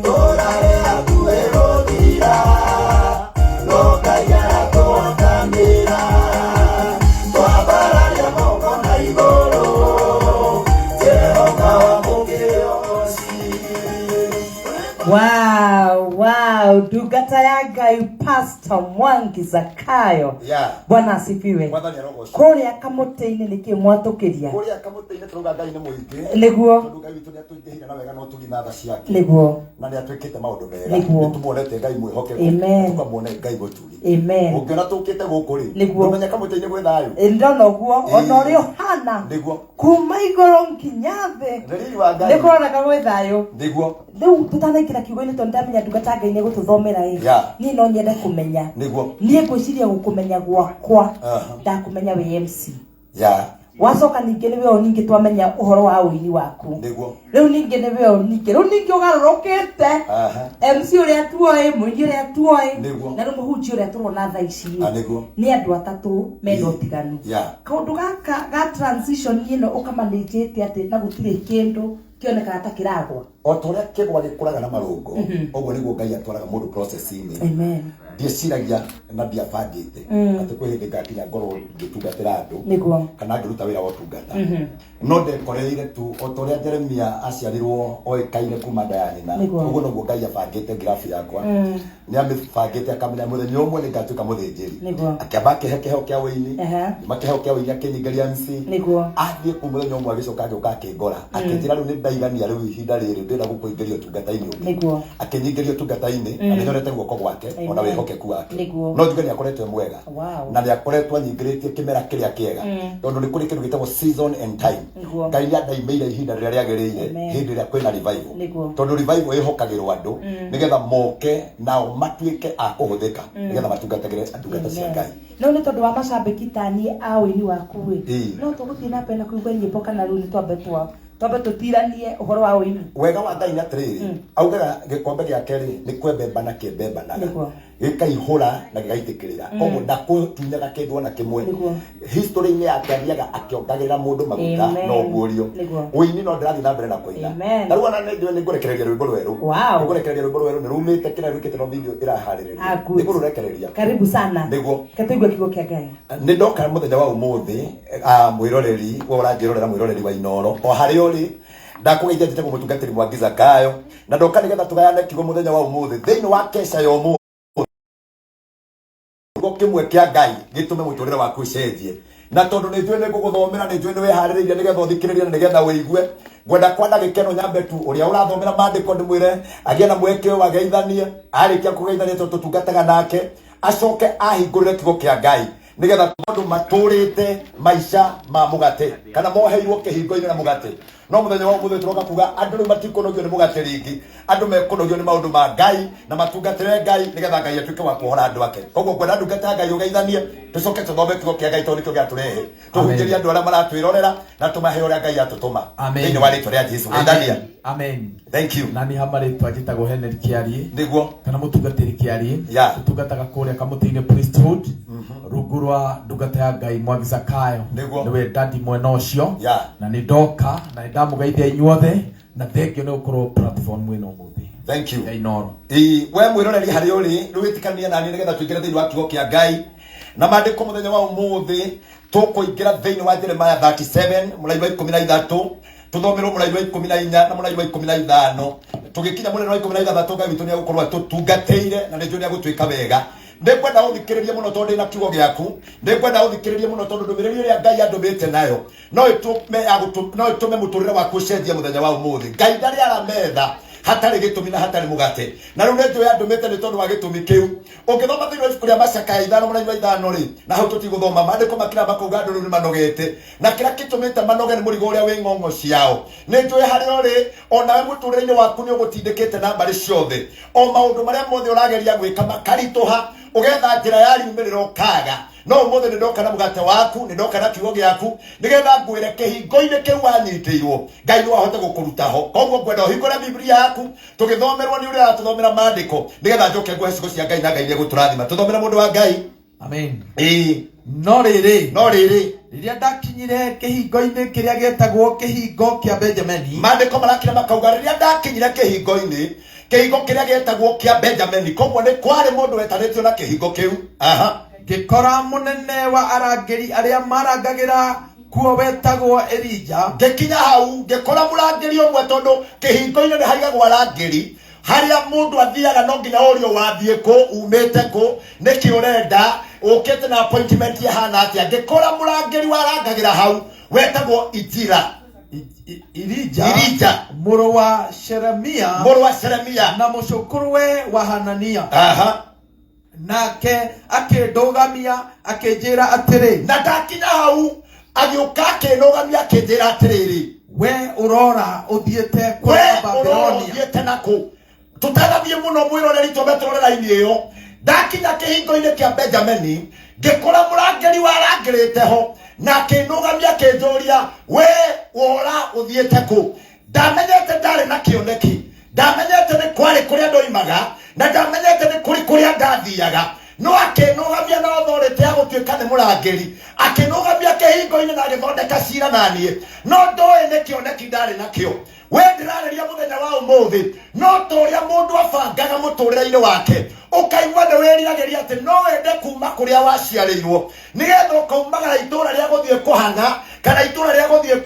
Tũrarĩ hakuhĩ gũthira, no Ngai aratũhotanĩra. Twambararia moko na igũrũ, Jehova wamũkĩre ũgoci. Wow, ndungata ya Ngai Pastor Mwangi Zakayo. Bwana asifiwe. Mwathani arogocwo. Kũrĩa kamũtĩ-inĩ nĩkĩ mwatũkĩria? Kũrĩa kamũtĩ-inĩ tũrauga Ngai nĩ mũingĩ. Nĩguo. Tondũ Ngai witũ nĩ atũingĩhĩire na wega na ũtugi na tha ciake. Nĩguo. Na nĩ atwĩkĩte maũndũ mega. Nĩguo. Nĩ tũmuonete Ngai mwĩhokeku. Amen. Tũkamuona Ngai mũtugi. Amen. Ũngĩona tũkĩte gũkũ rĩ. Nĩguo. Ndũmenye kamũtĩ-inĩ gwĩ thayũ. Ĩ, Ndona ũguo ona ũrĩa ũhana Nĩguo. kuma igũrũ nginya thĩ Nĩ riri wa Ngai. nĩ kũroneka gwĩ thayũ. Nĩguo. Rĩu tũtanaingĩra kiugo-inĩ tondũ ndamenya ndungata ya Ngai nĩ ĩgũtũthomera ĩ. Niĩ no nyende kũmenya. Nĩguo. Niĩ ngwĩciria gũkũmenya gwakwa ndakũmenya wĩ MC. Wacoka ningĩ nĩwe ũyũ ningĩ twamenya ũhoro wa ũini waku. Nĩguo. Rĩu ningĩ nĩwe ũyũ ningĩ rĩu ningĩ ũgarũrũkĩte. MC ũrĩa tuoĩ, mũini ũrĩa tuoĩ, Nĩguo. na rĩu mũhunjia ũrĩa tũrona thaa ici Ah, nĩguo. Nĩ andũ atatũ mena ũtiganu. Kaũndũ gaka ga transition ĩno ũkamanĩnjĩte atĩ na gũtirĩ kĩndũ kĩonekaga ta kĩragwa. O ta ũrĩa kĩgwa gĩkũraga na marũngo, ũguo nĩguo Ngai atwaraga mũndũ process-inĩ. Amen. Ndieciragia na ndiabangĩte atĩ kwĩ hĩndĩ ngakinya ngorwo ngĩtungatĩra andũ kana ngĩruta wĩra wa ũtungata. No ndekoreire tu o ta ũrĩa Jeremia aciarirwo oĩkaine kuma nda ya nyina. Ũguo noguo Ngai abangĩte graph yakwa. Nĩ amĩbangĩte akamenya mũthenya ũmwe nĩ ngatuĩka mũthĩnjĩri. Akĩamba akĩhe kĩheo kĩa ũini. Nyuma kĩheo kĩa ũini akĩnyingĩria MC. Athiĩ kũu mũthenya ũmwe agĩcoka agĩũka akĩngora. Akĩnjĩra rĩu nĩ ndaigania rĩu ihinda rĩrĩ ndĩrenda gũkũingĩria ũtungata-inĩ ũngĩ. Akĩnyingĩria ũtungata-inĩ na nĩnyonete guoko gwake ona wĩhokeku wake. No njuge nĩ akoretwo e mwega. Na nĩ akoretwo anyingĩrĩtie kĩmera kĩrĩa kĩega. Tondũ nĩ kũrĩ kĩndũ gĩtagwo season and time. Ngai nĩ andaimĩire ihinda rĩrĩa rĩagĩrĩire hĩndĩ ĩrĩa kwĩna revival. Tondũ revival ĩhokagĩrwo andũ nĩgetha moke nao matuĩke a kũhũthĩka nĩgetha matungatagĩre ndungata cia Ngai. No nĩ tondũ wa macambĩki ta niĩ a ũini waku rĩ, no tũgũthiĩ na mbere na kũigua nyĩmbo kana rĩu nĩ twambe twa twambe tũtiranie ũhoro wa ũini? Wega wa Ngai nĩ atĩrĩrĩ, augaga gĩkombe gĩake rĩ nĩ kwembembana kĩembembanaga. Gĩkaihũra na gĩgaitĩkĩrĩra. Koguo ndakũtunyaga kĩndũ ona kĩmwe. History-inĩ yake athiaga akĩongagĩrĩra mũndũ maguta na ũguũrio. Ũini no ndĩrathiĩ na mbere na kũina. Amen. Ta rĩu ona nĩ njũĩ nĩ ngũrekereria rwĩmbo rwerũ. Nĩ ngũrekereria rwĩmbo rwerũ nĩ rumĩte kĩrĩa rwĩkĩte no video ĩraharĩrĩrio. Ah, good. Nĩ ngũrũrekereria. Karibu sana. Nĩguo. Reke tũigue kiugo kĩa Ngai. Nĩ ndoka mũthenya wa ũmũthĩ, mwĩroreri, we ũranjĩrorera mwĩroreri wa Inooro, o harĩa ũrĩ, ndakũgeithia njĩtagwo mũtungatĩri Mwangi Zakayo, na ndoka nĩgetha tũgayane kiugo mũthenya wa ũmũthĩ thĩinĩ wa kesha ya ũmũthĩ. Kiugo kĩmwe kĩa Ngai gĩtũme mũtũrĩre waku ũcenjie. Na tondũ nĩ njũĩ nĩ ngũgũthomera, nĩ njũĩ nĩ wĩharĩrĩirie nĩgetha ũthikĩrĩrie na nĩgetha ũigue, ngwenda kwa ndagĩka ĩno nyambe tu ũrĩa ũrathomera maandĩko ndĩmwĩre agĩe na mweke ũyũ ageithanie, arĩkia kũgeithania tondũ tũtungataga nake, acoke ahingũrĩre kiugo kĩa Ngai nĩgetha tondũ matũrĩte maica ma mũgate kana moheirwo kĩhingo-inĩ na mũgate. No mũthenya wa ũmũthĩ tũroka kuga andũ rĩu matikũnogio nĩ mũgate rĩngĩ, andũ mekũnogio nĩ maũndũ ma Ngai na matungatĩre Ngai nĩgetha Ngai atuĩke wa kuohora andũ ake. Koguo ngwenda ndungata ya Ngai ũgeithanie, tũcoke tũthome kiugo kĩa Ngai tondũ nĩkĩo gĩatũrehe. Tũhunjĩrie andũ arĩa maratwĩrorera na tũmahe ũrĩa Ngai atũtũma. Amen. Thĩinĩ wa rĩtwa rĩa Jesu. Geithania. Amen. Thank you. Na niĩ ha marĩtwa njĩtagwo Henry Kĩariĩ. Nĩguo. Kana mũtungatĩri Kĩariĩ. Ũtungataga kũrĩa Kamũtĩ-inĩ Priesthood. Rungu rwa ndungata ya Ngai Mwangi Zakayo. Nĩguo. Nĩwe dadi mwena ũcio. Na nĩ ndoka na nĩ ndamũgeithia inyuothe na thengio nĩ gũkorwo platform ĩno ũmũthĩ. Thank you. Ya Inooro. Ĩĩ, we mwĩroreri harĩa ũrĩ, rĩu ĩtĩkania naniĩ nĩgetha tũingĩre thĩinĩ wa kiugo kĩa Ngai. Na maandĩko mũthenya wa ũmũthĩ tũkũingĩra thĩinĩ wa Jeremiah 37 mũrairi wa 13, tũthomerwo mũrairi wa 14 na mũrairi wa 15. Tũgĩkinya mũrairi wa 16 Ngai witũ nĩegũkorwo atũtungatĩire na nĩnjũĩ nĩegũtwĩka wega. Nĩngwenda ũthikĩrĩrie mũno tondũ ndĩna kiugo gĩaku. Nĩngwenda ũthikĩrĩrie mũno tondũ ndũmĩrĩri ĩrĩa Ngai andũmĩte nayo no ĩtũme ya gũtũ-, no ĩtũme mũtũrĩre waku ũcenjie mũthenya wa ũmũthĩ. Ngai ndarĩ ara metha hatarĩ gĩtũmi na hatarĩ mũgate. Na rĩu nĩnjũĩ andũmĩte nĩ tondũ wa gĩtũmi kĩu. Ũngĩthoma thĩinĩ wa ibuku rĩa Macakaya 5 mũraini wa 5 rĩ, na hau tũtigũthoma, maandĩko makira makauga andũ rĩu nĩ manogete. Na kĩrĩa gĩtũmĩte manoge nĩ mũrigo ũrĩa wĩ ng'ong'o ciao. Nĩ njũĩ harĩa ũrĩ, onawe mũtũrĩre-inĩ waku nĩ ũgũtindĩkĩte na mbarĩ ciothe. O maũndũ marĩa mothe ũrageria gwĩka makaritũha, ũgetha njĩra ya riumĩrĩra ũkaga. No ũmũthĩ nĩ ndoka na mũgate waku, nĩ ndoka na kiugo gĩaku, nĩgetha ngwĩre kĩhingo-inĩ kĩu wanyitĩirwo, Ngai no ahote gũkũruta ho. Koguo ngwenda ũhingũre Biblia yaku, tũgĩthomerwo nĩ ũrĩa aratũthomera maandĩko, nĩgetha njoke nguhe ciugo cia Ngai na Ngai nĩ egũtũrathima. Tũthomere mũndũ wa Ngai. Amen. Ĩĩ. No rĩrĩ, No rĩrĩ, rĩrĩa ndakinyire kĩhingo-inĩ kĩrĩa gĩetagwo kĩhingo kĩa Benjamini, maandĩko marakira makauga rĩrĩa ndakinyire kĩhingo-inĩ, kĩhingo kĩrĩa gĩetagwo kĩa Benjamini, koguo nĩ kwarĩ mũndũ wetanĩtio na kĩhingo kĩu. Aha. Ngĩkora mũnene wa arangĩri arĩa marangagĩra kuo wetagwo Elija. Ngĩkinya hau ngĩkora mũrangĩri ũmwe, tondũ kĩhingo-inĩ nĩ haigagwo arangĩri harĩa mũndũ athiaga no nginya ũrio wathiĩ kũ, umĩte kũ, nĩkĩ ũrenda, ũkĩte na appointment ĩhana atĩa. Ngĩkora mũrangĩri warangagĩra hau wetagwo Ijira. Irija, Irija. Mũrũ wa Sheremia, mũrũ wa Seremia, na mũcũkũrũwe wa Hanania. Aha. Nake akĩndũgamia akĩnjĩra atĩrĩ, Na ndakinya hau agĩũka akĩnũgamia akĩnjĩra atĩrĩrĩ, we ũrora ũthiĩte we kũrĩ ũrora Babilonia. Ũthiĩte nakũ? Tũtanathiĩ mũno, mwĩroreri, twambe tũrore raini ĩyo. Ndakinya kĩhingo-inĩ kĩa Benjamini ngĩkora mũrangĩri warangĩrĩte ho na akĩnũgamia akĩnjũria, we wora ũthiĩte kũ? Ndamenyete ndarĩ na kĩoneki, ndamenyete nĩ kwarĩ kũrĩa ndoimaga na ndamenyete nĩ kũrĩ kũrĩa ndathiaga, no akĩnũgamia na authority ya gũtuĩka nĩ mũrangĩri, akĩnũgamia kĩhingo-inĩ na agĩthondeka cira naniĩ, no ndoĩ nĩ kĩoneki ndarĩ nakĩo. We ndĩrarĩria mũthenya wa ũmũthĩ, no ta ũrĩa mũndũ abangaga mũtũrĩre-inĩ wake, ũkaigua nĩ wĩriragĩria atĩ no wende kuma kũrĩa waciarĩirwo nĩgetha ũkaumagara itũra rĩa gũthiĩ kũhang'a kana itũra rĩa gũthiĩ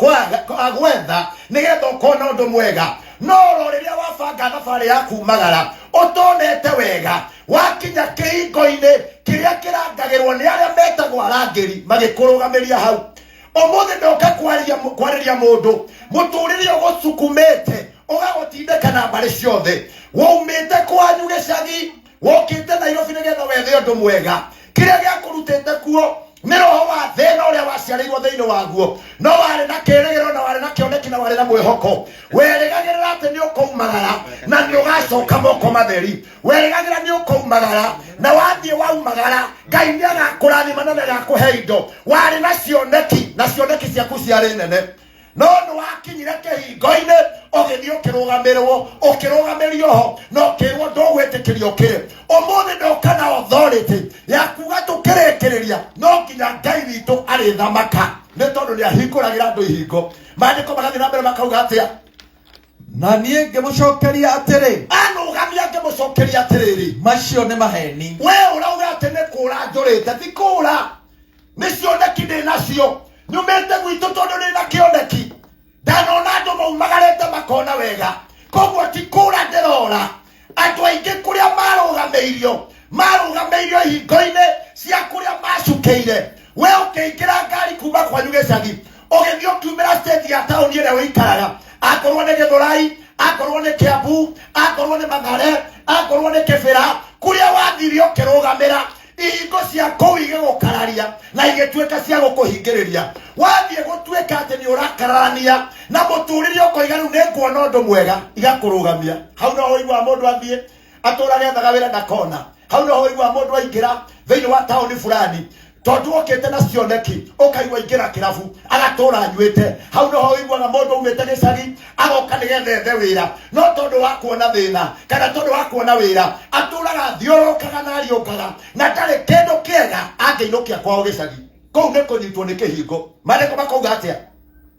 gwetha nĩgetha ũkona ũndũ mwega. No oro rĩrĩa wabanga thabarĩ ya kumagara ũtonete wega, wakinya kĩhingo-inĩ kĩrĩa kĩrangagĩrwo nĩ arĩa metagwo arangĩri magĩkũrũgamĩria hau. Ũmũthĩ ndoka kwarĩria mũndũ mũtũrĩre ũgũcukumĩte ũgagũtindĩka na mbarĩ ciothe. Waumĩte kwanyu gĩcagi wokĩte Nairobi nĩgetha wethe ũndũ mwega. Kĩrĩa gĩakũrutĩte kuo nĩ roho wa thĩna ũrĩa waciarĩirwo thĩinĩ waguo, no warĩ na kĩĩrĩgĩrĩro na warĩ na kĩoneki na warĩ na mwĩhoko. Werĩgagĩrĩra atĩ nĩ ũkũumagara na nĩ ũgacoka moko matheri. Werĩgagĩra nĩ ũkũumagara na wathiĩ waumagara Ngai nĩ agakũrathima na nĩ agakũhe indo. Warĩ na cioneki na cioneki ciaku ciarĩ nene, no nĩ wakinyire kĩhingo-inĩ ũgĩthiĩ ũkĩrũgamĩrwo, ũkĩrũgamĩrio ho na ũkĩrwo ndũgwĩtĩkĩrio ũkĩre. Ũmũthĩ ndoka na authority ya kuga tũkĩrĩkĩrĩria no nginya Ngai witũ arĩthamaka, nĩ tondũ nĩ ahingũragĩra andũ ihingo. Maandĩko magathiĩ na mbere makauga atĩa? Na niĩ ngĩmũcokeria atĩrĩ, Anũgamia ngĩmũcokeria atĩrĩrĩ, macio nĩ maheni. We ũrauga atĩ nĩ kũra njũrĩte, ti kũra, nĩ cioneki ndĩ nacio. Nyumĩte gwitũ tondũ ndĩ na kĩoneki. Ndanona andũ maumagarĩte makona wega, koguo ti kũra ndĩrora. Andũ aingĩ kũrĩa marũgamĩirio ihingo-inĩ cia kũrĩa macukĩire. We ũkĩingĩra ngari kuma kwanyu gĩcagi ũgĩthiĩ ũkiumĩra stage ya taũni ĩrĩa ũikaraga, akorwo nĩ Gĩthũrai, akorwo nĩ Kĩambu, akorwo nĩ Mathare, akorwo nĩ Kĩbĩra, kũrĩa wathire ũkĩrũgamĩra ihingo cia kũu igĩgũkararia na igĩtuĩka cia gũkũhingĩrĩria. Wathiĩ gũtuĩka atĩ nĩ ũrakararania na mũtũrĩre, ũkoiga rĩu nĩ nguona ũndũ mwega, igakũrũgamia hau. No ũiguaga mũndũ athiĩ atũrage ethaga wĩra ndakona. Hau no ũiguaga mũndũ aingĩra thĩinĩ wa taũni fulani, tondũ okĩte na cioneki, ũkaigua aingĩra kĩrabu agatũra anyuĩte. Hau noho ũiguaga mũndũ aumĩte gĩcagi agoka nĩgetha ethe wĩra, no tondũ wa kuona thĩna kana tondũ wa kuona wĩra atũraga athiũrũrũkaga na ariũkaga na ndarĩ kĩndũ kĩega angĩinũkia kwao gĩcagi. Kũu nĩ kũnyitwo nĩ kĩhingo. Maandĩko makauga atĩa?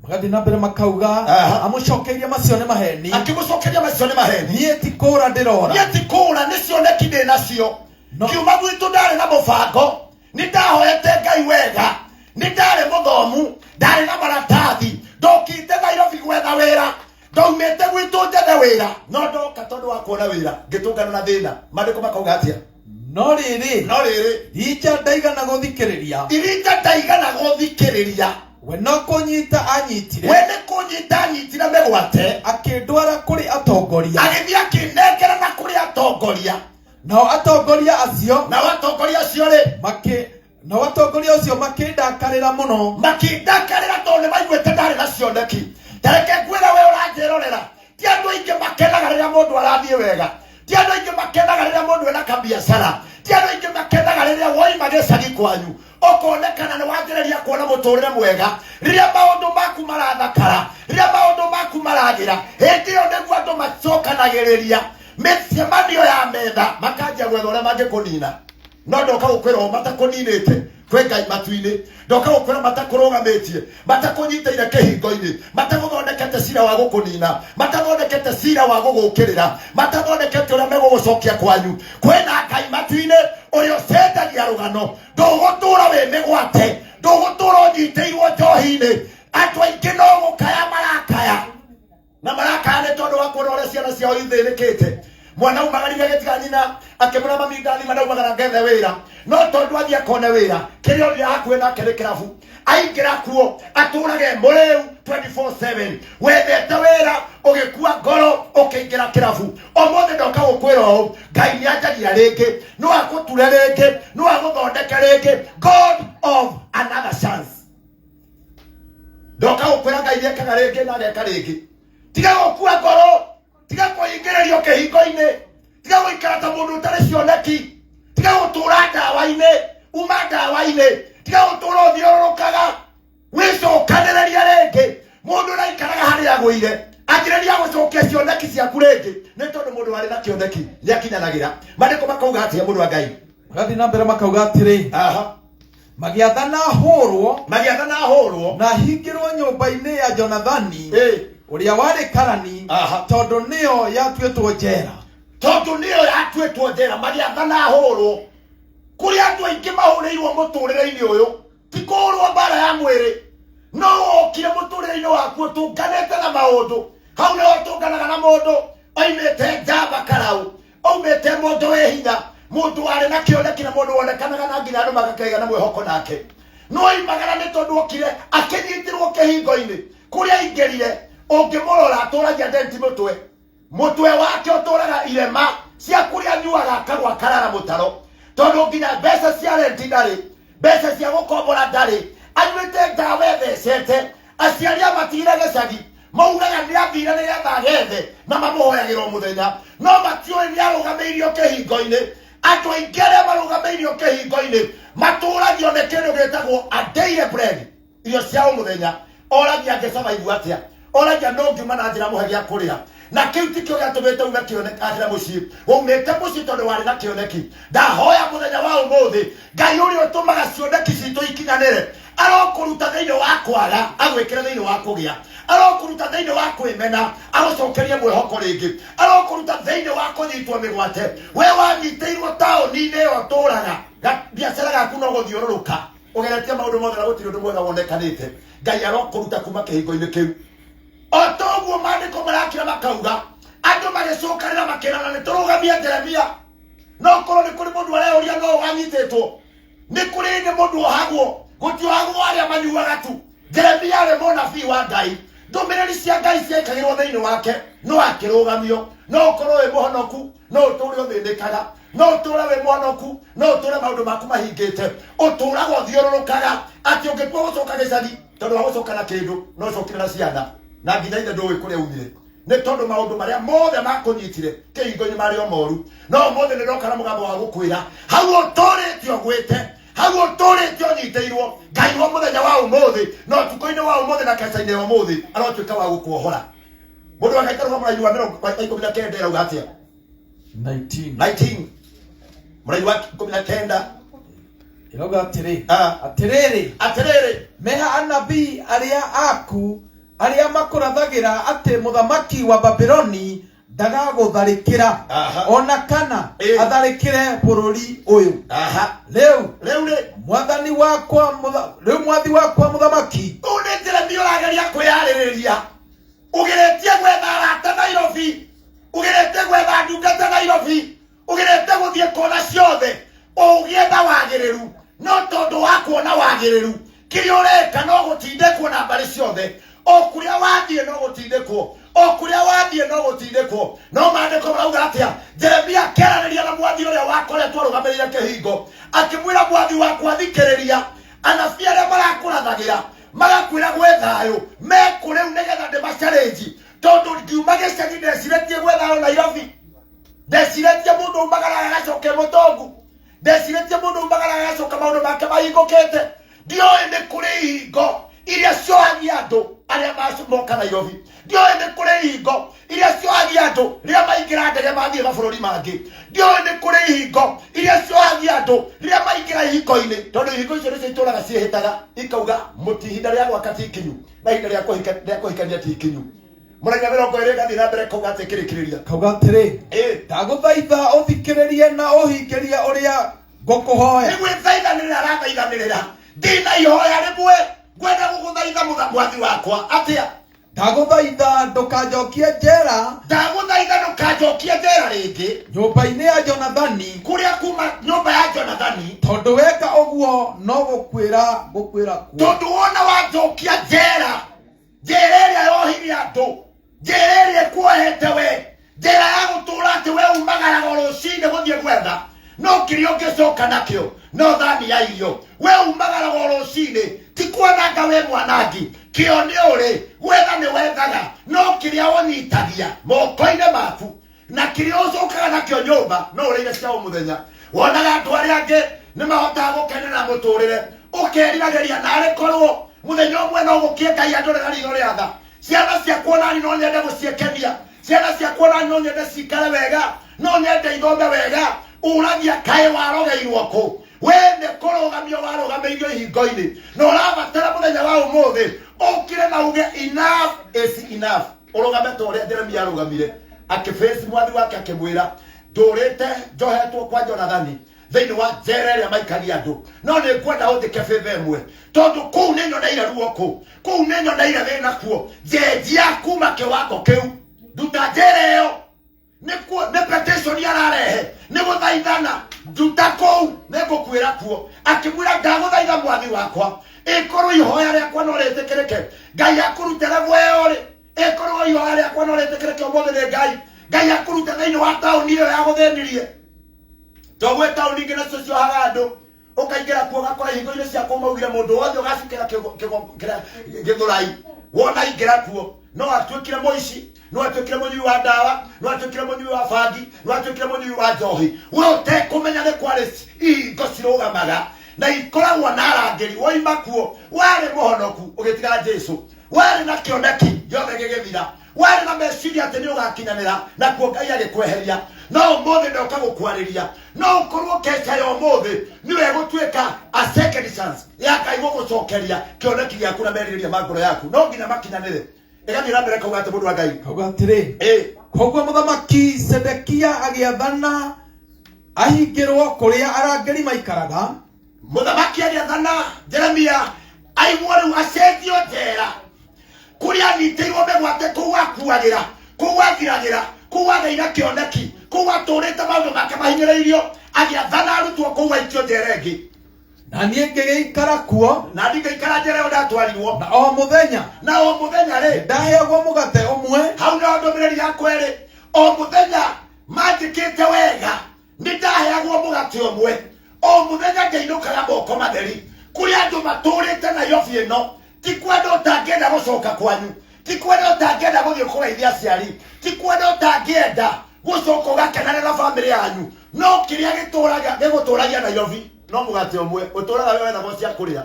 Magathiĩ na mbere makauga, Aha. amũcokeirie, macio nĩ maheni. Akĩmũcokeria, macio nĩ maheni. Niĩ ti kũra ndĩrora. Niĩ ti kũra, nĩ cioneki ndĩ nacio. No. Kiuma gwitũ ndarĩ na mũbango, nĩ ndahoete Ngai wega, nĩ ndarĩ mũthomu, ndarĩ na maratathi, ndokite Nairobi gwetha wĩra, ndaumĩte gwitũ njethe wĩra, no ndoka tondũ wa kuona wĩra ngĩtũngana na thĩna. Maandĩko makauga atĩa? No rĩrĩ, No rĩrĩ, Irija ndaigana gũthikĩrĩria. Irija ndaigana gũthikĩrĩria. We no kũnyita anyitire. We nĩ kũnyita anyitire mĩgwate. Akĩndwara kũrĩ atongoria. Agĩthiĩ akĩnengera na kũrĩ atongoria. Nao atongoria acio, Nao atongoria acio rĩ, makĩ nao atongoria acio makĩndakarĩra mũno. Makĩndakarĩra tondũ nĩ maiguĩte ndarĩ na cioneki. Tareke ngwĩre, we ũranjĩrorera, ti andũ aingĩ makenaga rĩrĩa mũndũ arathiĩ wega, ti andũ aingĩ makenaga rĩrĩa mũndũ ena kabiacara, ti andũ aingĩ makenaga rĩrĩa woima gĩcagi kwanyu ũkonekana nĩ wanjĩrĩria kuona mũtũrĩre mwega, rĩrĩa maũndũ maku marathakara, rĩrĩa maũndũ maku maragĩra. Hĩndĩ ĩyo nĩguo andũ macokanagĩrĩria mĩcemanio ya metha makanjia gwetha ũrĩa mangĩkũnina. No ndoka gũkwĩra ũũ, matakũninĩte kwĩ Ngai matu-inĩ. Ndoka gũkwĩra matakũrũgamĩtie, matakũnyitĩire kĩhingo-inĩ, matagũthondekete cira wa gũkũnina, matathondekete cira wa gũgũkĩrĩra, matathondekete ũrĩa megũgũcokia kwanyu. Kwĩna Ngai matu-inĩ ũrĩa ũcenjagia rũgano. Ndũgũtũra wĩ mĩgwate, ndũgũtũra ũnyitĩirwo njohi-inĩ. Andũ aingĩ no gũkaya marakaya, na marakaya nĩ tondũ wa kuona ũrĩa ciana ciao ithĩnĩkĩte. Mwana umagarire gĩtiga nyina akĩmũra mami ndathima ndaumagara ngethe wĩra, no tondũ athiĩ akone wĩra kĩrĩa ũrĩa hakuhĩ nake nĩ kĩrabu, aingĩra kuo atũrage mũrĩu 24/7. Wethete wĩra ũgĩkua ngoro ũkĩingĩra kĩrabu. Ũmũthĩ ndoka gũkwĩra ũũ, Ngai nĩ anjagia rĩngĩ, no agũture rĩngĩ, no agũthondeke rĩngĩ. God of another chance. Ndoka gũkwĩra Ngai nĩekaga rĩngĩ na ageka rĩngĩ. Tiga gũkua ngoro, tiga kũhingĩrĩrio kĩhingo-inĩ, tiga gũikara ta mũndũ ũtarĩ cioneki, tiga gũtũra ndawa-inĩ, uma ndawa-inĩ, tiga gũtũra ũthiũrũrũkaga, wĩcokanĩrĩria rĩngĩ. Mũndũ ũraikaraga harĩa agũire, anjĩrĩria gũcokia cioneki ciaku rĩngĩ, nĩ tondũ mũndũ warĩ na kĩoneki nĩ akinyanagĩra. Maandĩko makauga atĩa, mũndũ wa Ngai? Magathiĩ na mbere makauga atĩrĩ, magĩathana hũrwo, Magĩathana hũrwo, na hingĩrwo nyũmba-inĩ ya Jonathani ũrĩa warĩ karani, tondũ nĩyo yatuĩtwo njera. Tondũ nĩyo yatuĩtwo njera. Magĩathana hũrwo. Kũrĩ andũ aingĩ mahũrĩirwo mũtũrĩre-inĩ ũyũ, ti kũhũrwo mbara ya mwĩrĩ, no wokire mũtũrĩre-inĩ waku ũtũnganĩte na maũndũ. Hau nĩho ũtũnganaga na mũndũ oimĩte njamba karau, aumĩte mũndũ wĩ hinya, mũndũ warĩ na kĩoneki, na mũndũ wonekanaga na nginya andũ magakĩgĩa na mwĩhoko nake. No oimagara nĩ tondũ okire akĩnyitĩrwo kĩhingo-inĩ kũrĩa aingĩrire. Ũngĩmũrora atũragia ndenti mũtwe, mũtwe wake ũtũraga irema cia kũrĩa anyuaga akagwa akarara mũtaro, tondũ nginya mbeca cia renti ndarĩ, mbeca cia gũkombora ndarĩ, anyuĩte ndawa ethecete. Aciari amatigire gĩcagi, maugaga nĩ athire nĩgetha agethe, na mamũhoyagĩra o mũthenya, no matiũĩ nĩ arũgamĩirio kĩhingo-inĩ. Andũ aingĩ arĩa marũgamĩirio kĩhingo-inĩ matũragio nĩ kĩndũ gĩtagwo a daily bread, irio cia o mũthenya. Oragia angĩsurvive atĩa, oragia no ngiuma na njĩra mũhe gĩa kũrĩa, na kĩu tikĩo gĩatũmĩte ume kĩoneki akĩra mũciĩ. Waumĩte mũciĩ tondũ warĩ na kĩoneki. Ndahoya mũthenya wa ũmũthĩ, Ngai ũrĩa ũtũmaga cioneki citũ ikinyanĩre arokũruta thĩinĩ wa kwaga agwĩkĩre thĩinĩ wa kũgĩa, arokũruta thĩinĩ wa kwĩmena agũcokerie mwĩhoko rĩngĩ, arokũruta thĩinĩ wa kũnyitwo mĩgwate. We wanyitĩirwo taũni-inĩ ĩyo ũtũraga, biacara gaku no gũthiũrũrũka ũgeretie maũndũ mothe na gũtirĩ ũndũ mwega wonekanĩte. Ngai arokũruta kuma kĩhingo-inĩ kĩu. O toguo maandĩko marakira makauga, andũ magĩcokanĩra makĩrana nĩ tũrũgamie Jeremia. No korwo nĩ kũrĩ mũndũ areyũria no wanyitĩtwo, nĩ kũrĩ nĩ mũndũ ohagwo, gũtiohagwo arĩa manyuaga tu. Jeremia arĩ mũnabii wa Ngai, ndũmĩrĩri cia Ngai ciekagĩrwo thĩinĩ wake, no akĩrũgamio. No ũkorwo wĩ mũhonoku, no ũtũre ũthĩnĩkaga, no ũtũre wĩ mũhonoku, no ũtũre maũndũ maku mahingĩte, ũtũraga ũthiũrũrũkaga atĩ ũngĩtua gũcoka gĩcagi tondũ wa gũcoka na kĩndũ, no ũcokire na ciana na nginya ithe ndũĩ kũrĩa umire, nĩ tondũ maũndũ marĩa mothe makũnyitire kĩhingo-inĩ marĩ o moru. No ũmũthĩ nĩ ndoka na mũgambo wa gũkwĩra, hau ũtũrĩte ũgwĩte, hau ũtũrĩte ũnyitĩirwo, Ngai wa mũthenya wa ũmũthĩ na ũtukũ-inĩ wa ũmũthĩ na keca-inĩ ya ũmũthĩ arotuĩka wa gũkuohora. Mũndũ wa Ngai, tarũga mũraini wa 19 ĩrauga atĩa? 19. 19, mũraini wa 19. Ĩrauga atĩrĩ, atĩrĩrĩ, Atĩrĩrĩ, meha anabii arĩa aku arĩa makũrathagĩra atĩ mũthamaki wa Babuloni ndagagũtharĩkĩra, ona kana atharĩkĩre bũrũri ũyũ. Rĩu Rĩu rĩ, mwathani wakwa rĩu mwathi wakwa mũthamaki, Ũũ nĩ Jeremia ũrageria kwĩyarĩrĩria. Ũgeretie gwetha arata Nairobi, ũgeretie gwetha ndungata Nairobi, ũgeretie gũthiĩ kona ciothe ũgĩetha wagĩrĩru, no tondũ wa kuona wagĩrĩru kĩrĩa ũreka no gũtindĩkwo na mbarĩ ciothe. O kũrĩa wathiĩ no gũtindĩkwo, o kũrĩa wathiĩ no gũtindĩkwo. No maandĩko marauga atĩa? Jeremia akĩaranĩria na mwathi ũrĩa wakoretwo arũgamĩrĩire kĩhingo, akĩmwĩra, mwathi wakwa, thikĩrĩria anabii arĩa marakũrathagĩra magakwĩra gwĩ thayũ, mekũ rĩu nĩgetha ndĩmacarenji, tondũ ngiuma gĩcagi ndeciretie gwĩ thayũ Nairobi, ndeciretie mũndũ umagaraga agacoka e mũtongu, ndeciretie mũndũ umagaraga agacoka maũndũ make mahingũkĩte. Ndioĩ nĩ kũrĩ ihingo iria ciohagia andũ. Arĩa moka Nairobi, ndioĩ nĩ kũrĩ ihingo iria ciohagia andũ rĩrĩa maingĩra ndege mathiĩ mabũrũri mangĩ. Ndioĩ nĩ kũrĩ ihingo iria ciohagia andũ rĩrĩa maingĩra ihingo-inĩ, tondũ ihingo icio nĩcio itũraga ciĩhĩtaga ikauga mũti ihinda rĩa gwaka ti ikinyu na ihinda rĩa kũhikania ti ikinyu. Mũraina 20 gathiĩ na mbere kauga atĩ kĩrĩkĩrĩria. Kauga atĩrĩ, ndagũthaitha ũthikĩrĩrie na ũhingĩrie ũrĩa ngũkũhoya. Nĩ gwĩthaithanĩrĩra arathaithanĩrĩra, ndina ihoya rĩmwe ngwenda gũgũthaitha mwathi wakwa atĩa? Ndagũthaitha ndũkanjokie njera. Ndagũthaitha ndũkanjokie njera rĩngĩ. Nyũmba-inĩ ya Jonathani. Kũrĩa kuma nyũmba ya Jonathani. Tondũ weka ũguo no gũkuĩra ngũkuĩra kuo. Tondũ wona wanjokia njera, njera ĩrĩa yohire andũ, njera ĩrĩa ĩkuohete we, njera ya gũtũũra atĩ we umagaraga o rũcinĩ gũthiĩ gwetha no kĩrĩa ũngĩcoka nakĩo no thani ya irio. We umagaraga o rũcinĩ, ti kwananga we mwanangi, kĩo nĩ ũrĩ gwetha nĩ wethaga, no kĩrĩa ũnyitagia moko-inĩ maku na kĩrĩa ũcokaga nakĩo nyũmba no ũrĩire cia o mũthenya. Wonaga andũ arĩa angĩ nĩ mahotaga gũkenera mũtũrĩre, ũkeriragĩria narĩ korwo mũthenya ũmwe no gũkĩe Ngai andorera ritho rĩa tha. Ciana ciakwa nani no nyende gũciekenia, ciana ciakwa nani no nyende cikare wega, no nyende ithome wega. Ũragia kaĩ warogeirwo kũ? We nĩ kũrũgamio warũgamĩirio ihingo-inĩ, na ũrabatara mũthenya wa ũmũthĩ ũkire na uge enough is enough. Ũrũgame ta ũrĩa Jeremia arũgamire akĩface mwathi wake akĩmwĩra, ndũrĩte njohetwo kwa Jonathani thĩinĩ wa njera ĩrĩa maikagia andũ, no nĩ ngwenda ũnjĩke favor ĩmwe, tondũ kũu nĩ nyoneire ruo, kũu nĩ nyoneire thĩna kuo. Njenjia kuma kĩwango kĩu, nduta njera ĩyo. Nĩ petition ararehe, nĩ gũthaithana, nduta kũu nĩ ngũkuĩra kuo. Akĩmwĩra, ndagũthaitha mwathi wakwa, ĩkorwo ihoya rĩakwa no rĩtĩkĩrĩke, Ngai akũrute level ĩyo rĩ, ĩkorwo ihoya rĩakwa no rĩtĩkĩrĩke ũmũthĩ nĩ Ngai, Ngai akũrute thĩinĩ wa taũni ĩyo ya gũthĩnirie. To gwĩ taũni ingĩ nacio ciohaga andũ, ũkaingĩra kuo ũgakora ihingo-inĩ cia kũu maugire mũndũ wothe ũgacukĩra gĩthũrai wona aingĩra kuo no atuĩkire mũici, no atuĩkire mũnyui wa ndawa, no atuĩkire mũnyui wa bangi, no atuĩkire mũnyui wa njohi. We ũtekũmenya nĩ kwarĩ ihingo cirũgamaga na ikoragwo na arangĩri. Woima kuo warĩ mũhonoku ũgĩtiga Jesu, warĩ na kĩoneki gĩothe gĩgĩthira, warĩ na meciria atĩ nĩ ũgakinyanĩra, nakuo Ngai agĩkweheria. No ũmũthĩ ndoka gũkwarĩria, no ũkorwo keca ya ũmũthĩ nĩwe ĩgũtuĩka a second chance ya Ngai gũgũcokeria kĩoneki gĩaku na merirĩria ma ngoro yaku, no nginya makinyanĩre. Ĩgathiĩ na mbere kauga atĩ mũndũ wa Ngai Kauga atĩrĩ, koguo mũthamaki Sedekia agĩathana ahingĩrwo kũrĩa arangĩri maikaraga. Mũthamaki agĩathana Jeremia aigwo rĩu acenjio njera kũrĩa anyitĩirwo mĩgwate, kũu akuagĩra, kũu athiragĩra, kũu agĩire kĩoneki, kũu atũrĩte maũndũ make mahinyĩrĩirio. Agĩathana arutwo kũu aikio njera ĩngĩ. Na niĩ ngĩgĩikara kuo. Na niĩ ngĩikara njera ĩyo ndatwarirwo. Na o mũthenya. Na o mũthenya rĩ, ndaheagwo mũgate ũmwe. Hau nĩho ndũmĩrĩri yakwa ĩrĩ. O mũthenya manjĩkĩte wega, nĩ ndaheagwo mũgate ũmwe. O mũthenya ngĩinũkaga moko matheri. Kũrĩ andũ matũrĩte Nairobi ĩno, ti kwenda ũtangĩenda gũcoka kwanyu, ti kwenda ũtangĩenda gũthiĩ kũgeithia aciari, ti kwenda ũtangĩenda gũcoka ũgakenanĩra na bamĩrĩ yanyu, no kĩrĩa gĩgũtũragia Nairobi no mũgate ũmwe. Ũtũraga we wethagwo cia kũrĩa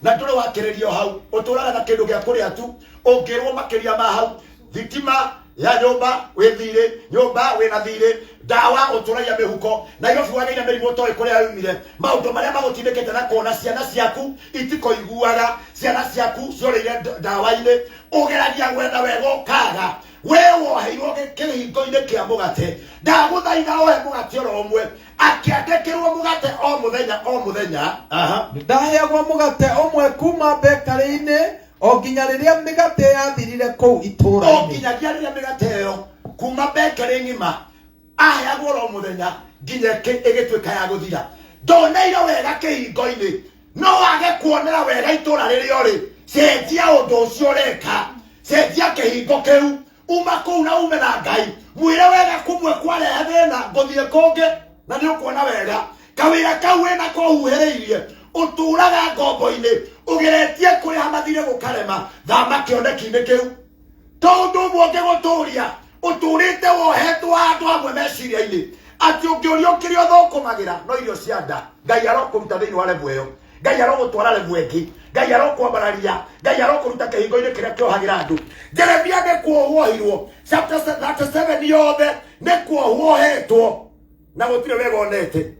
na ndũrĩ wakĩrĩrio hau, ũtũraga na kĩndũ gĩa kũrĩa tu. Ũngĩrwo makĩria ma hau, thitima ya nyũmba wĩ thirĩ, nyũmba wĩna thirĩ, ndawa ũtũragia mĩhuko. Nairobi wagĩire mĩrimũ ũtoĩ kũrĩa yumire, maũndũ marĩa magũtindĩkĩte na kuona ciana ciaku itikoiguaga, ciana ciaku ciorĩire ndawa-inĩ, ũgeragia gwetha wega ũkaga. We woheirwo kĩhingo-inĩ kĩa mũgate, ndagũthaitha ohe mũgate oro ũmwe. Akĩandĩkĩrwo mũgate o mũthenya o mũthenya. Nĩndaheagwo mũgate ũmwe kuma bekarĩ-inĩ o nginya rĩrĩa mĩgate yathirire kũu itũũra-inĩ. O nginyagia rĩrĩa mĩgate ĩyo kuma bekarĩ ng'ima aheagwo oro mũthenya nginya ĩgĩtuĩka ya gũthira. Ndoneire wega kĩhingo-inĩ, no wage kuonera wega itũũra rĩrĩa ũrĩ. Cenjia ũndũ ũcio ũreka, cenjia kĩhingo kĩu, uma kũu na ume na Ngai. Mwĩre wega kũmwe kwarehe thĩna, ngũthiĩ kũngĩ na nĩ ũkuona wega. Kawĩra kau wĩna kũhuhĩrĩirie, ũtũraga ngombo-inĩ, ũgeretie kũrĩha mathirĩ gũkarema, thama kĩoneki-inĩ kĩu. To ũndũ ũmwe ũngĩgũtũria, ũtũrĩte wohetwo handũ hamwe meciria-inĩ atĩ ũngĩũrio kĩrĩa ũthũkũmagĩra no irio cia nda. Ngai arokũruta thĩinĩ wa level ĩyo. Ngai arogũtwara level ĩngĩ. Ngai arokwambararia. Ngai arokũruta kĩhingo-inĩ kĩrĩa kĩohagĩra andũ. Jeremia nĩ kuohwo ohirwo. Chapter 37 yothe nĩ kuohwo ohetwo na gũtirĩ wega onete.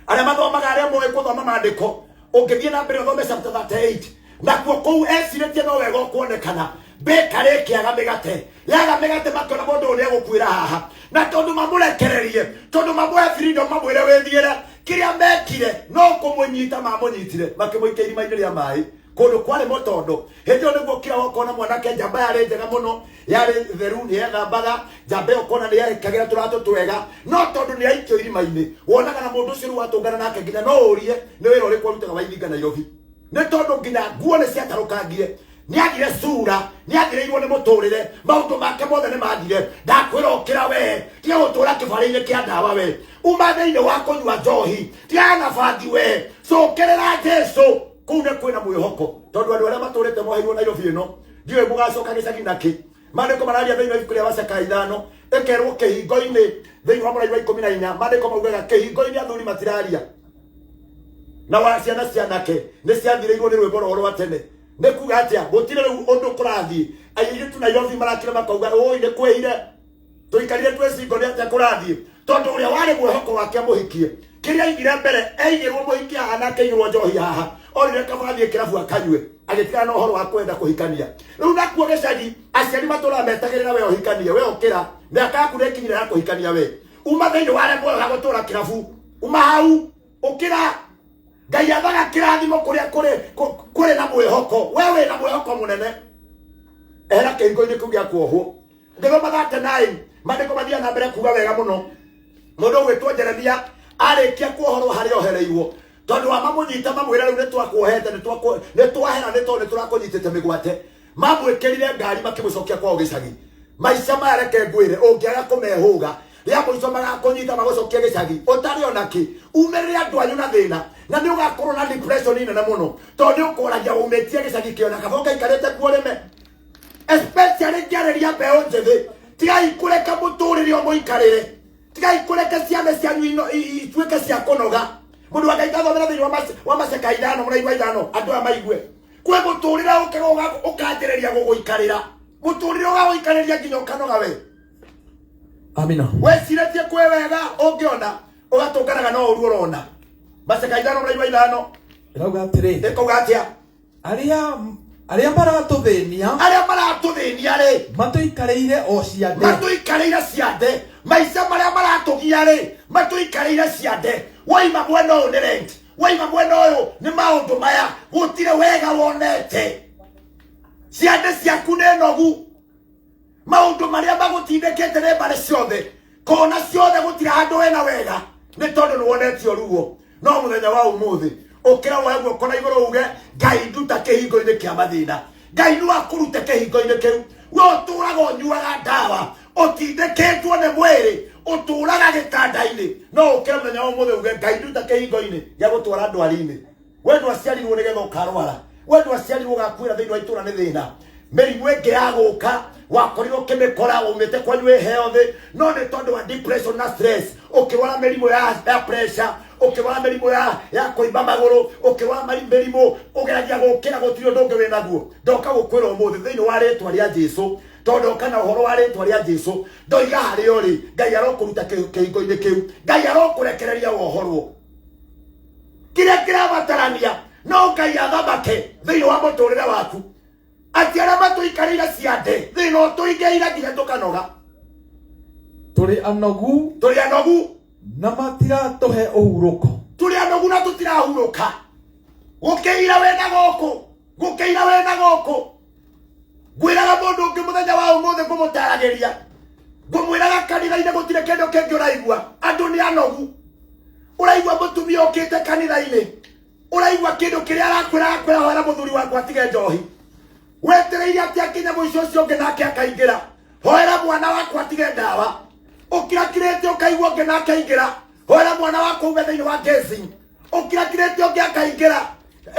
Arĩa mathomaga, arĩa moĩ gũthoma maandĩko, ũngĩthiĩ na mbere ũthome chapter 38, nakuo kũu ecirĩtie no wega ũkuonekana. Bakery ĩkĩaga mĩgate, yaga mĩgate makĩona mũndũ ũyũ nĩegũkuĩra haha, na tondũ mamũrekererie, tondũ mamũhe freedom, mamwĩre wĩthiĩre, kĩrĩa mekire no kũmũnyita mamũnyitire, makĩmũikia irima-inĩ rĩa maĩ kũndũ kwarĩ mũtondo. Hĩndĩ ĩyo nĩguo kĩra ũkona mwanake, njamba yarĩ njega mũno, yarĩ theru, nĩ yethambaga, njamba ĩyo ũkona nĩ yekagĩra tũratũ twega, no tondũ nĩ aikio irima-inĩ, wonaga na mũndũ ũcio rĩu watũngana nake nginya no ũrie nĩ wĩra ũrĩkũ arutaga wa Ithinga Nairobi, nĩ tondũ nginya nguo nĩ ciatarũkangire, nĩ agire sura, nĩ athirĩirwo nĩ mũtũrĩre, maũndũ make mothe nĩ mathire. Ndakwĩra ũkĩra we, tiga gũtũra kĩbarĩ-inĩ kĩa ndawa we, uma thĩinĩ wa kũnyua njohi, tigana na bangi we, cokerera Jesu. Kũu nĩ kwĩna mwĩhoko, tondũ andũ arĩa matũrĩte moheirwo Nairobi ĩno, ndiũĩ mũgacoka gĩcagi nakĩ. Maandĩko mararia thĩinĩ wa ibuku rĩa Macakaya 5, ĩkerwo kĩhingo-inĩ, thĩinĩ wa mũrairi wa 14, maandĩko maugaga kĩhingo-inĩ athuri matiraria, na wa ciana cianake nĩ ciathirĩirwo nĩ rwĩmbo rwao rwa tene. Nĩ kuga atĩa? Gũtirĩ rĩu ũndũ kũrathiĩ. Airĩtu Nairobi marakira makauga, ũi nĩ kwĩhire, tũikarire twĩ single, nĩ atĩa kũrathiĩ? Tondũ ũrĩa warĩ mwĩhoko wake amũhikie, kĩrĩa aigire mbere, aigĩrwo mũhiki haha na akĩigĩrwo njohi haha, orire kaba athiĩ kĩrabu akanyue, agĩtigana na ũhoro wa kwenda kũhikania. Rĩu nakuo gĩcagi aciari matũraga metagĩrĩra we ũhikanie, we ũkĩra, mĩaka yaku nĩ ĩkinyire ya kũhikania, we uma thĩinĩ wa rembo ya gũtũra kĩrabu, uma hau ũkĩra. Ngai athaga kĩrathimo kũrĩa kũrĩ na mwĩhoko. We wĩna mwĩhoko mũnene, ehera kĩhingo-inĩ kĩu gĩa kuohwo. Ũngĩthoma 39, maandĩko mathiaga na mbere kuga wega mũno. Mũndũ ũgwĩtwo Jeremia arĩkia kuohorwo harĩa ohereirwo, tondũ wa mamũnyita mamwĩra rĩu nĩ twakuohete, nĩ twahera, nĩ tondũ nĩ tũrakũnyitĩte mĩgwate, mamwĩkĩrire ngari makĩmũcokia kwao gĩcagi. Maica maya reke ngwĩre, ũngĩaga kũmehũga, rĩa mũico magakũnyita magũcokia gĩcagi ũtarĩ ona kĩ, umĩrĩre andũ anyu na thĩna, na nĩ ũgakorwo na depression nene mũno, tondũ nĩ ũkũragia umĩtie gĩcagi kĩo na kaba ũgaikarĩte kuo rĩme. Especially ngĩarĩria mbeũ njĩthĩ, tigai kũreka mũtũrĩre ũmũikarĩre, tigai kũreka ciana cianyu ituĩke cia kũnoga. Mũndũ wa Ngai ndathomera thĩinĩ wa Macakaya 5 mũrairi wa 5, andũ aya maigue kwĩ mũtũrĩre ũkaga ũkanjĩrĩria gũgũikarĩra, mũtũrĩre ũgagũikarĩria nginya ũkanoga we. Amina. Wecirĩtie kwĩ wega ũngĩona, ũgatũnganaga no ũru ũrona. Macakaya 5 mũrairi wa 5 ĩrauga atĩrĩ, ĩkauga atĩa? Arĩa maratũthĩnia, arĩa maratũthĩnia rĩ, matũikarĩire o ciande, matũikarĩire ciande. Maica marĩa maratũgia rĩ, matũikarĩire ciande. Waima mwena ũyũ nĩ rent, waima mwena ũyũ nĩ maũndũ maya, gũtirĩ wega wonete. Ciande ciaku nĩ nogu, maũndũ marĩa magũtindĩkĩte nĩ mbarĩ ciothe, kona ciothe, gũtirĩ handũ wena wega, nĩ tondũ nĩ wonetio ruo. No mũthenya wa ũmũthĩ ũkĩra woe guoko na igũrũ uge, Ngai nduta kĩhingo-inĩ kĩa mathĩna. Ngai no akũrute kĩhingo-inĩ kĩu. We ũtũraga ũnyuaga ndawa, ũtindĩkĩtwo nĩ mwĩrĩ, ũtũraga gĩtanda-inĩ, no ũkĩra mũthenya wa ũmũthĩ uge, Ngai nduta kĩhingo-inĩ gĩa gũtwara ndwari-inĩ. We ndwaciarirwo nĩgetha ũkarwara, we ndwaciarirwo ũgakuĩra thĩinĩ wa itũra nĩ thĩna. Mĩrimũ ĩngĩ ya gũka wakorirwo ũkĩmĩkora umĩte kwanyu wĩ healthy, no nĩ tondũ wa depression na stress ũkĩrwara mĩrimũ ya pressure, ũkĩrwara mĩrimũ ya kũimba magũrũ, ũkĩrwara mĩrimũ ũgeragia gũkĩra, gũtirĩ ũndũ ũngĩ wĩ naguo. Ndoka gũkwĩra ũmũthĩ thĩinĩ wa rĩtwa rĩa Jesu, tondũ ndoka na ũhoro wa rĩtwa rĩa Jesu, ndoiga harĩa ũrĩ, Ngai arokũruta kĩhingo-inĩ kĩu, Ngai arokũrekereria wohorwo. Kĩrĩa kĩrabatarania no Ngai athamake thĩinĩ wa mũtũrĩre waku, atĩ arĩa matũikarĩire ciande thĩna ũtũingĩire nginya tũkanoga. Tũrĩ anogu, tũrĩ anogu, na matiratũhe ũhurũko. Tũrĩ anogu na tũtirahurũka. Gũkĩira wĩna gũkũ, gũkĩira wĩna gũkũ. Ngwĩraga mũndũ ũngĩ mũthenya wa ũmũthĩ, ngũmũtaragĩria, ngũmwĩraga kanitha-inĩ gũtirĩ kĩndũ kĩngĩ ũraigua, andũ nĩ anogu. Ũraigua mũtumia ũkĩte kanitha-inĩ, ũraigua kĩndũ kĩrĩa arakwĩra, arakwĩra hoera mũthuri wakwa atige njohi. Wetereire atĩ akinya mũico ũcio ũngĩ nake akaingĩra, hoera mwana wakwa atige ndawa. Ũkirakirĩte ũkaigua ũngĩ nake aingĩra, hoera mwana wakwa ume thĩinĩ wa gazing. Ũkirakirĩte ũngĩ akaingĩra,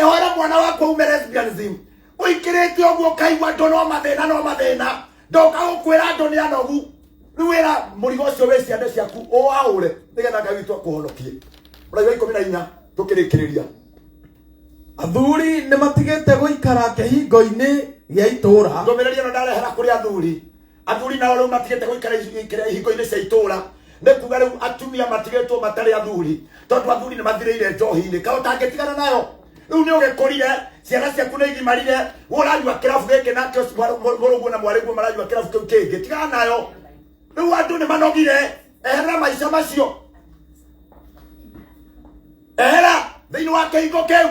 hoera mwana wakwa ume lesbianism. Ũikĩrĩte ũguo ũkaigua andũ no mathĩna, no mathĩna. Ndoka gũkwĩra andũ nĩ anogu. Rĩu wĩra mũrigo ũcio wĩ ciande ciaku ũwaũre nĩgetha Ngai witũ akũhonokie. Mũrathi wa 14 tũkĩrĩkĩrĩria. Athuri nĩ matigĩte gũikara kĩhingo-inĩ gĩa itũũra. Ndũmĩrĩri ĩno ndarehera kũrĩ athuri. Athuri nao rĩu matigĩte gũikara ihingo-inĩ cia itũũra. Nĩ kuga rĩu atumia matigĩtwo matarĩ athuri, tondũ athuri nĩ mathirĩire njohi-inĩ. Kaĩ ũtangĩtigana nayo? Rĩu nĩ ũgĩkũrire, ciana ciaku nĩ igimarire, we ũranyua kĩrabu gĩkĩ nake mũrũguo na mwarĩguo maranyua kĩrabu kĩu kĩngĩ. Tigana nayo. Rĩu andũ nĩ manogire, eherera maica macio. Ehera thĩinĩ wa kĩhingo kĩu.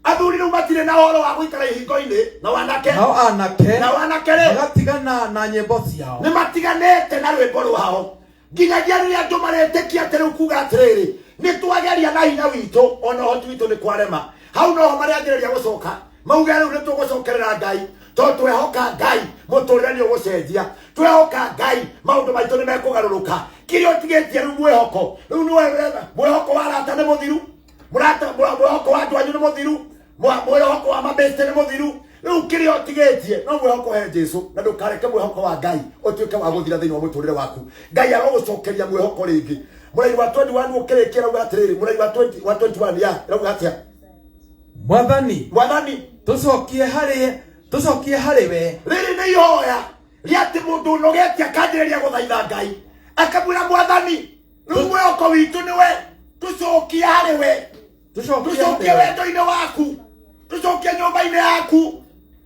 Athuri rĩu matirĩ na ũhoro wa gũikara ihingo-inĩ, na wanake. Nao anake. Nao anake rĩ. Magatigana na nyĩmbo ciao. Nĩ matiganĩte na rwĩmbo rwao. Nginyagia rĩrĩa andũ maretĩkia atĩ rĩu kuga atĩrĩrĩ, nĩ twageria na hinya witũ, ona ũhoti witũ nĩ kwarema. Hau noho marĩanjĩrĩria gũcoka. Mauge rĩu nĩ tũgũcokerera Ngai, tondũ twehoka Ngai, mũtũrĩre nĩ ũgũcenjia. Twehoka Ngai, maũndũ maitũ nĩ mekũgarũrũka. Kĩrĩa ũtigĩtie rĩu mwĩhoko, rĩu nĩ mwĩhoko wa arata nĩ mũthiru, mwĩhoko wa andũ anyu nĩ mũthiru, mwĩhoko wa mabeste nĩ mũthiru. Rĩu kĩrĩa ũtigĩtie no mwĩhoko he Jesu, na ndũkareke mwĩhoko wa Ngai ũtuĩke wa gũthira thĩinĩ wa mũtũrĩre waku. Ngai arogũcokeria mwĩhoko rĩngĩ. Mũrairi wa 21 ũkĩrĩkia rauga atĩrĩrĩ, mũrairi wa 20, wa 21 ya rauga atĩa? Mwathani, Mwathani, tũcokie harĩ we. Rĩrĩ nĩ ihoya rĩa atĩ mũndũ ũnogetie akanjĩrĩria gũthaitha Ngai, akamwĩra Mwathani, rĩu mwĩhoko witũ nĩ we, tũcokie harĩ we. Tũcokie wendo-inĩ waku, tũcokie nyũmba-inĩ yaku,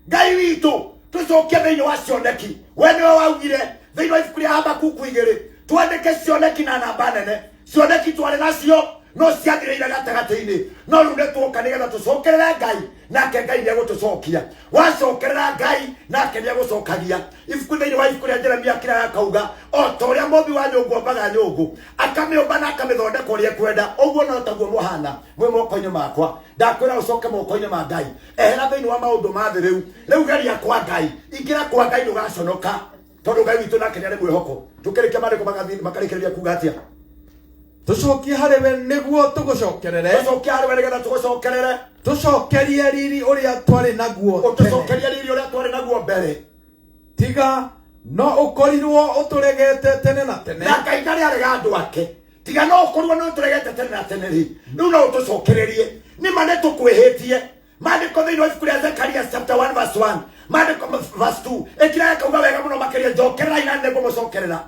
Ngai witũ, tũcokie thĩinĩ wa cioneki. We nĩwe waugire thĩinĩ wa ibuku rĩa Habakuku 2, twandĩke cioneki na namba nene. Cioneki twarĩ nacio no ciathirĩire gatagatĩ-inĩ, no rĩu nĩ tuoka nĩgetha tũcokerere Ngai, nake Ngai nĩegũtũcokia. Wacokerera Ngai, nake nĩegũcokagia. Ibuku thĩinĩ wa ibuku rĩa Jeremia kĩrĩa akauga, o ta ũrĩa mũmbi wa nyũngũ ombaga nyũngũ, akamĩũmba na akamĩthondeka ũrĩa ekwenda, ũguo no taguo mũhana mwĩ moko-inĩ makwa. Ndakwĩra ũcoke moko-inĩ ma Ngai. Ehera thĩinĩ wa maũndũ ma thĩ rĩu. Rĩu geria kwa Ngai, ingĩra kwa Ngai ndũgaconoka, tondũ Ngai witũ nake nĩarĩ mwĩhoko. Tũkĩrĩkia maandĩko makarĩkĩrĩria kuga atĩa? Tũcokie harĩ we nĩguo tũgũcokerere. Tũcokie harĩ we nĩgetha tũgũcokerere. Tũcokerie riri ũrĩa twarĩ naguo tene. Ũtũcokerie riri ũrĩa twarĩ naguo mbere. Tiga no ũkorirwo ũtũregete tene na tene. Na Ngai ndarĩ arega andũ ake. Tiga no ũkorirwo nĩ ũtũregete tene na tene rĩ, rĩu no ũtũcokererie. Nĩ ma nĩ tũkwĩhĩtie. Maandĩko thĩinĩ wa ibuku rĩa Zekaria chapter 1 verse 1, maandĩko verse 2, ĩkĩra yakauga wega mũno makĩria, njokererai na nĩ ngũmũcokerera.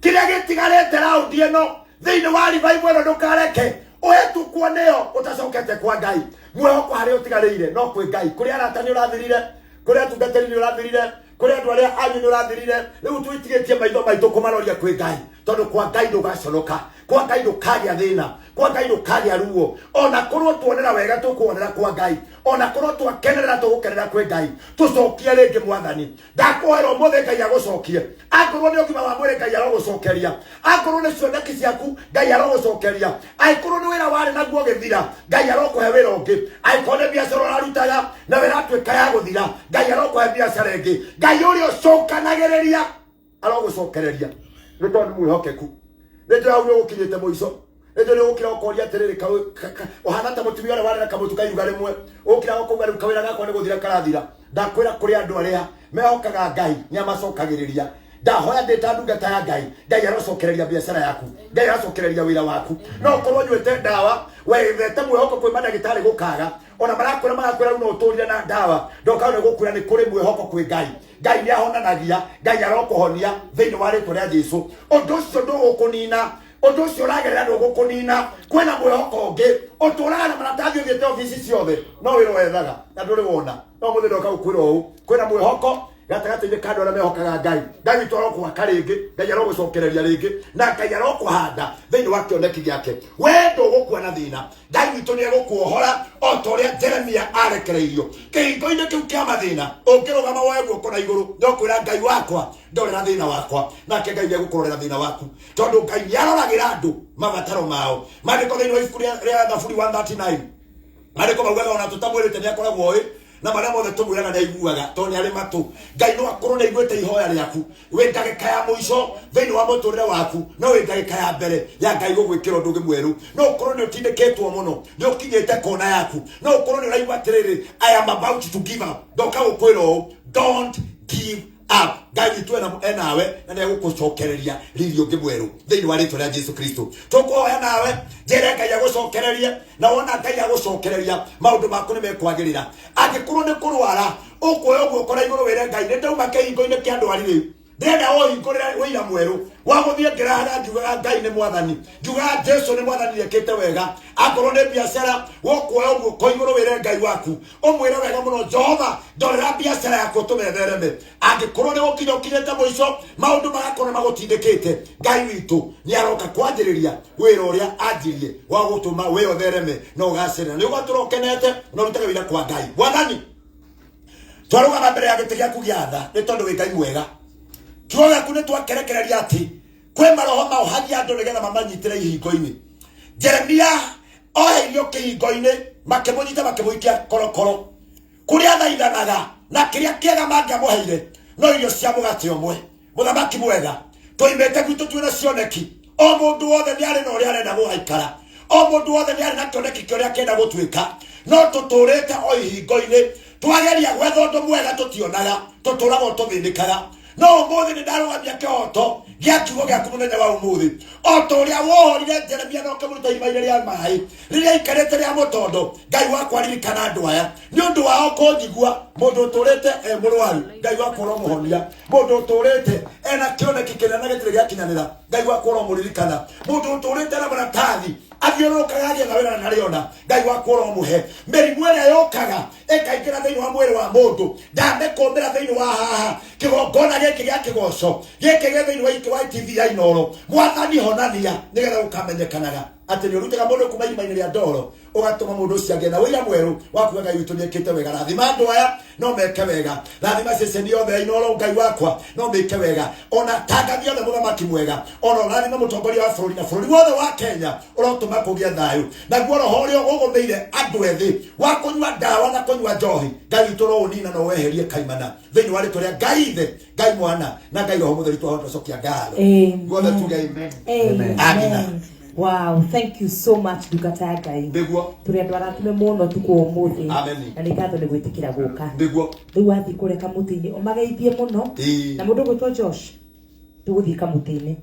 Kĩrĩa gĩtigarĩte raundi ĩno thĩinĩ wa revival ĩno ndũkareke ũhetũkwo nĩyo ũtacokete kwa Ngai. Mwĩhoko harĩa ũtigarĩire no kwĩ Ngai. Kũrĩ arata nĩ ũrathirire, kũrĩ atungatĩri nĩ ũrathirire, kũrĩ andũ arĩa anyu nĩ ũrathirire. Rĩu twĩtigĩtie maitho maitũ kũmaroria kwĩ Ngai, tondũ kwa Ngai ndũgaconoka, kwa Ngai ndũkagĩa thĩna, kwa Ngai ndũkagĩa ruo. Ona korwo tuonera wega tũkuonera kwa Ngai, ona korwo twakenerera tũgũkenera kwĩ Ngai. Tũcokie rĩngĩ Mwathani. Ndakũhoera ũmũthĩ Ngai agũcokie. Angĩkorwo nĩ ũgima wa mwĩrĩ Ngai arogũcokeria, angĩkorwo nĩ cioneki ciaku Ngai arogũcokeria, angĩkorwo nĩ wĩra warĩ naguo ũgĩthira Ngai arokũhe wĩra ũngĩ, angĩkorwo nĩ biacara ũrarutaga na wĩra atuĩka ya gũthira Ngai arokũhe biacara ĩngĩ. Ngai ũrĩa ũcokanagĩrĩria arogũcokereria, nĩ tondũ nĩ mwĩhokeku. Nĩ njũĩ hau nĩ ũgũkinyĩte mũico. Nĩ njũĩ nĩ ũgũkira ũkoria atĩrĩrĩ, ũhana ta mũtumia ũrĩa warĩ na kamũtu ka iruga rĩmwe, ũgũkira ũkauga rĩu kawĩra gakwa nĩ gũthira karathira. Ndakwĩra kũrĩ andũ arĩa mehokaga Ngai nĩ amacokagĩrĩria. Ndahoya ndĩ ta ndungata ya Ngai, Ngai arocokereria biacara yaku, Ngai arocokereria wĩra waku. No ũkorwo ũnyuĩte ndawa, wethete mwĩhoko kwĩ mandagĩtarĩ gũkaga, ona marakwĩra rĩu no ũtũrire na ndawa, ndoka nĩ gũkwĩra nĩ kũrĩ mwĩhoko kwĩ Ngai. Ngai nĩ ahonanagia, Ngai arokũhonia thĩinĩ wa rĩtwa rĩa Jesu. Ũndũ ũcio ndũgũkũnina, ũndũ ũcio ũragerera ndũgũkũnina. Kwĩna mwĩhoko ũngĩ. Ũtũraga na maratathi ũthiĩte obici ciothe, no wĩra wethaga na ndũrĩ wona. No mũthĩ ndoka gũkwĩra ũũ, kwĩna mwĩhoko gatagatĩ-inĩ ka andũ arĩa mehokaga Ngai. Ngai witũ arokũhaka rĩngĩ, Ngai arogũcokereria rĩngĩ, na Ngai arokũhanda thĩinĩ wa kĩoneki gĩake. We ndũgũkua na thĩna. Ngai witũ nĩ egũkuohora o ta ũrĩa Jeremia arekereirio kĩhingo-inĩ kĩu kĩa mathĩna. Ũngĩrũgama woe guoko na igũrũ, no kwĩra Ngai wakwa ndorera thĩna wakwa, nake Ngai nĩ egũkũrorera thĩna waku, tondũ Ngai nĩ aroragĩra andũ mabataro mao. Maandĩko thĩinĩ wa ibuku rĩa Thaburi 139, maandĩko maugaga ona tũtamwĩrĩte nĩ akoragwo oĩ, na marĩa mothe tũmwĩraga nĩ aiguaga, tondũ nĩ arĩ matũ. Ngai no akorwo nĩ aiguĩte ihoya rĩaku wĩ ndagĩka ya mũico thĩinĩ wa mũtũrĩre waku, no wĩ ndagĩka ya mbere ya Ngai gũgwĩkĩra ũndũ ũngĩ mwerũ. No ũkorwo nĩ ũtindĩkĩtwo mũno, nĩ ũkinyĩte kona yaku, no ũkorwo nĩ ũraigua atĩrĩrĩ, I am about to give up. Ndoka gũkwĩra ũũ, don't give up. Ngai witũ enawe na nĩ egũkũcokereria riri ũngĩ mwerũ thĩinĩ wa rĩtwa rĩa Jesu Kristo. Tũkũhoya nawe njĩre Ngai agũcokererie, na wona Ngai agũcokereria maũndũ maku nĩ mekwagĩrĩra. Angĩkorwo nĩ kũrwara, ũkuoya guoko na igũrũ wĩre Ngai, nĩ ndauma kĩhingo-inĩ kĩa ndwari rĩu, ndĩrenda ũhingũrĩre ũira mwerũ wa gũthiĩ ngĩrahaga ngiugaga Ngai nĩ mwathani, ngiugaga Jesu nĩ mwathani, nĩekĩte wega. Akorwo nĩ biacara, wokuoya guoko igũrũ wĩre Ngai waku, ũmwĩre wega mũno, Jehova ndorera biacara yaku ũtũme ĩthereme. Angĩkorwo nĩ gũkinya ũkinyĩte mũico, maũndũ magakorwo magũtindĩkĩte, Ngai witũ nĩ aroka kwanjĩrĩria wĩra ũrĩa anjirie wa gũtũma we ũthereme na ũgacĩre, na nĩ ũgatũra ũkenete na ũrutage wĩra kwa Ngai. Mwathani, twarũgama mbere ya gĩtĩ gĩaku gĩa tha nĩ tondũ wĩ Ngai mwega. Kiugo gĩaku nĩ twakerekereria atĩ kwĩ maroho maohagia andũ nĩgetha mamanyitĩre ihingo-inĩ. Jeremia oheirio kĩhingo-inĩ, makĩmũnyita makĩmũikia korokoro kũrĩa athaithanaga, na kĩrĩa kĩega mangĩamũheire no irio cia mũgate ũmwe. Mũthamaki mwega, tũimĩte gwitũ twĩna cioneki, o mũndũ wothe nĩ arĩ na ũrĩa arenda gũgaikara, o mũndũ wothe nĩ arĩ na kĩoneki kĩa ũrĩa akĩenda gũtuĩka, no tũtũrĩte o ihingo-inĩ, twageria gwetha ũndũ mwega tũtionaga, tũtũraga tũthĩnĩkaga. No ũmũthĩ nĩ ndarũgamia kĩhoto gĩa kiugo gĩaku mũthenya wa ũmũthĩ, o ta ũrĩa wohorire Jeremia na ũkĩmũruta irima-inĩ rĩa maĩ rĩrĩa aikarĩte rĩa mũtondo. Ngai wakwa, ririkana andũ aya nĩ ũndũ wao kũnjigua. Mũndũ ũtũrĩte e mũrwaru, Ngai wakwa ũromũhonia. Mũndũ ũtũrĩte ena kĩoneki kĩnene na gĩtirĩ gĩakinyanĩra, Ngai wakwa ũromũririkana. Mũndũ ũtũrĩte na maratathi athiũrũrũkaga agĩetha wĩra na ndarĩona, Ngai wakwa ũromũhe. Mĩrimũ ĩrĩa yũkaga ĩkaingĩra thĩinĩ wa mwĩrĩ wa mũndũ, ndamĩkũmbĩra thĩinĩ wa haha kĩgongona gĩkĩ gĩa kĩgoco gĩkĩ gĩ thĩinĩ wa TV ya Inooro. Mwathani, honania nĩgetha gũkamenyekanaga atĩ nĩ ũrutaga mũndũ kuma irima-inĩ rĩa ndoro, ũgatũma mũndũ ũcio agĩe na ũira mwerũ wa kuga Ngai witũ nĩekĩte wega. Rathima andũ aya no meke wega, rathima ceceni yothe ya Inooro, Ngai wakwa no mĩke wega, ona tangathi othe, mũthamaki mwega, ona ũrathima mũtongoria wa bũrũri na bũrũri wothe wa Kenya, ũrotũma kũgĩe thayũ. Naguo roho ũrĩa ũgũmĩire andũ ethĩ wa kũnyua ndawa na kũnyua njohi, Ngai witũ ũroũnina na ũweherie kaimana thĩinĩ wa rĩtwa rĩa Ngai Ithe, Ngai Mwana na Ngai Roho Mũtheru. Twahota cokia ngatho guothe, tuge amen. Amen. Amina. Wow, thank you so much, ndungata ya Ngai. Nĩguo. Tũrĩ andũ arathime mũno tukũ wa ũmũthĩ. Amen. Na nĩ ngatho nĩ gwĩtĩkĩra gũka. Nĩguo. Rĩu wathiĩ kũrĩa kamũtĩ-inĩ ũmageithie mũno. Ĩĩ. Na mũndũ ũgwĩtwo Josh, tũgũthiĩ kamũtĩ-inĩ.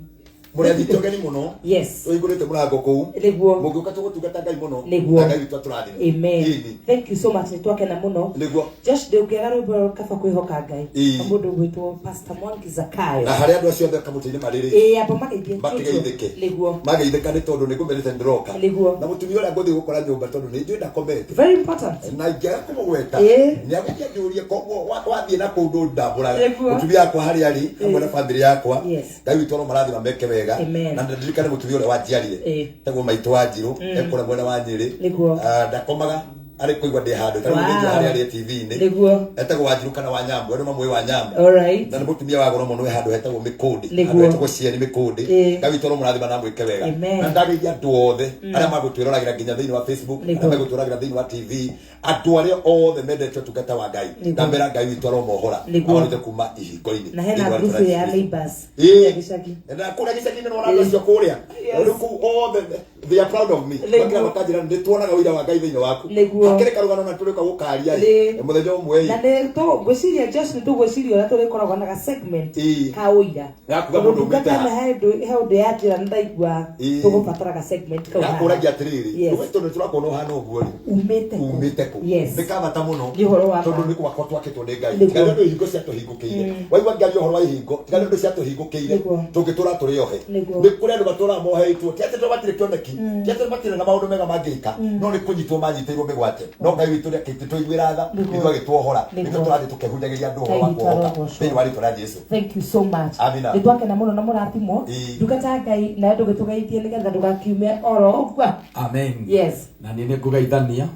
Mũrĩ ũgeni mũno. Yes. Tũhingũrĩte mũrango kũu. Nĩguo. Mũngĩũka tũgũtungata Ngai mũno. Nĩguo. Na Ngai witũ atũrathime. Amen. Ĩni. Thank you so much, nĩ twakena mũno. Nĩguo. Josh, ndũngĩaga rwĩmbo kaba kwĩhoka Ngai. Ĩĩ. Na mũndũ ũgwĩtwo Pastor Mwangi Zakayo. Na harĩa andũ acio othe kamũtĩ-inĩ marĩ rĩ, Ĩĩ, amba mageithie. Makĩgeithĩke. Nĩguo. Mageithĩka nĩ tondũ nĩ ngũmerĩte ndĩroka. Nĩguo. Na mũtumia ũrĩa ngũthiĩ gũkora nyũmba, tondũ nĩ njũĩ ndakomete. Very important. Na ingĩaga kũmũgweta Ĩĩ. nĩ agũthiĩ anjũrie, koguo wathiĩ na kũndũ ndambũraga Nĩguo. mũtumia wakwa harĩa arĩ hamwe na bamĩrĩ yakwa. Yes. Ngai witũ aromarathima meke wega. Amen. Na ndirikane mũtumia ũrĩa wanjiarire, Ĩĩ. tagwo maitũ wa Njirũ, ekũrĩa mwena wa Nyĩrĩ. Nĩguo. Ah, ndakomaga arĩ kũigua ndĩ handũ tarĩu Wow. nĩ njũĩ harĩa arĩ TV-inĩ. Nĩguo. Etagwo Wanjiru kana Wanyambu, andũ mamũĩ Wanyambu. All right. Na nĩ mũtumia wa goro mũno, e handũ hetagwo Mĩkũndĩ, Nĩguo. handũ hetagwo Cieni Mĩkũndĩ. Ĩĩ. Ngai witũ aromũrathima na amwĩke wega. Amen. Na ndageithia andũ othe arĩa magũtwĩroragĩra nginya thĩinĩ wa Facebook, Nĩguo. arĩa megũtwĩroragĩra thĩinĩ wa TV, andũ arĩa othe mendete ũtungata wa Ngai. Nĩguo. Ndamera Ngai witũ aromohora, Nĩguo. amarute kuma ihingo-inĩ Na hena thĩinĩ wa group rĩtwa rĩa ya Jesu Kristo. neighbors. Ĩĩ. Ya gĩcagi. Na kũrĩa gĩcagi-inĩ nĩwona andũ acio kũrĩa. Yes. Rĩu kũu othe they are proud of me. Nĩguo. Makĩra makanjĩra nĩ tuonaga ũira wa Ngai thĩinĩ waku. Nĩguo. Hakĩrĩ karũgano na tũrĩũka gũkaria Ĩĩ. ĩ mũthenya ũmwe Na ĩ. nĩ ngwĩciria Josh, nĩ tũgwĩciria ũrĩa tũrĩkoragwo na ga segment Ĩĩ. ka ũira. Ya kuga Tondũ mũndũ umĩte ndungata ha. ĩno he ũndũ ya njĩra nĩ ndaigua Ĩĩ. tũgũbatara ga segment kau haha. Yakũragia atĩrĩrĩ, Yes. we tondũ tũrakuona ũhana ũguo rĩ, Umĩte kũ? umĩte kũ? Yes. Nĩ kabata mũno. Nĩ ũhoro wa tondũ ma. nĩ gwakwa twakĩtwo nĩ Ngai. Nĩguo. Tiga nĩ ũndũ ihingo ciatũhingũkĩire. Waigua ngĩaria ũhoro wa ihingo, tiga nĩ ũndũ ciatũhingũkĩire, Nĩguo. tũngĩtũra tũrĩ ohe. Nĩguo. Nĩ kũrĩ andũ matũraga moheitwo, ti atĩ matirĩ kĩoneki, ti atĩ matirĩ na maũndũ mega mangĩka, no nĩ kũnyitwo manyitĩirwo mĩgwate. No Ngai witũ nĩ akĩtũiguĩra tha, Nĩguo. ithuĩ agĩtuohora. Nĩguo. Nĩkĩo tũrathiĩ tũkĩhunjagĩria andũ ũhoro Ngai wa witũ kuohoka arogocwo. thĩinĩ wa rĩtwa rĩa Jesu. Thank you so much. Amina. Nĩ twakena mũno na mũrathimwo. Ĩĩ. Ndungata ya Ngai, nawe ndũgĩtũgeithie nĩgetha ndũgakiume oro ũguo. Amen. Yes. Na niĩ nĩ ngũgeithania,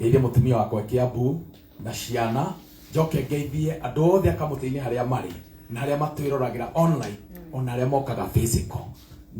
ngeithie mũtumia wakwa Kĩambu na ciana, njoke ngeithie andũ othe a kamũtĩ-inĩ harĩa marĩ na harĩa matwĩroragĩra online, ona arĩa mokaga physical.